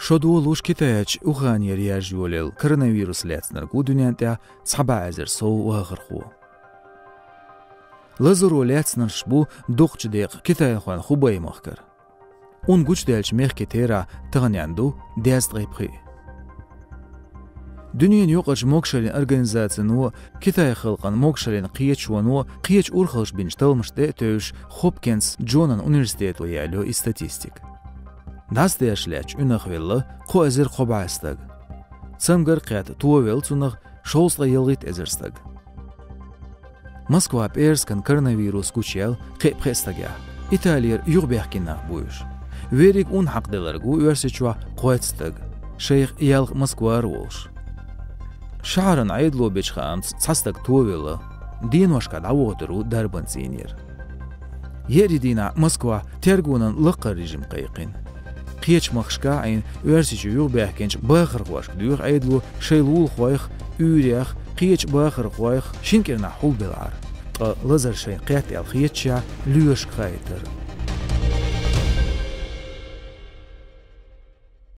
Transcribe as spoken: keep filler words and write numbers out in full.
Шо долуш Китайчу Уханера яьржа йолаелла коронавирус лаьцнарг ву дуьнен тӀехь цхьа бӀе эзар сов вахархо. Лазаро лаьцнарш бу дукхачу декъа китайхойн Хубэй-махкара. Ун гучудаьллачу мехкийн терахь таханенна ду дезткъе пхиъ. Дуьненан юкъарчу могашаллин организацино, китай халкъан могашаллин кхеташоно кхечу урхаллаша бинчу талламашна тӀе а тевжаш, Хопкинс Джонан университето яьлла ю и статистика. ДӀасадеш лаьттачу Ӏуьнах велла кхо эзар кхо бӀе стаг. Цамгар кхетта товелла цунах шовзткъе ялхитта эзар стаг. Москва пӀераскан коронавирус гучуяьлла кхин а пхеа стагехь. Италера юхабаьхкина нах бу уьш. Верриг ун хьакхаделларг ву Оьрсийчохь кхойтта стаг, шайх ялх Москвара волуш. Шахьаран Ӏедало бечу хаамца цхьа стаг товелла, деношкахь дӀавохуьйтур ву дарбанан цӀийнера. Еарин дийнахь Москвахь тергонан лаккхара режим кхайкхина. Кхечу махкашкахь а Ӏийна Оьрсийчу юхабаьхкинчу бахархошка доьху Ӏедало шайн лулахойх, уьйрех, кхечу бахархойх шина кӀирнахь хьулбелларг, ткъа лазар шайна кхетта аьлла хетачехь лоьрашка хаийтар.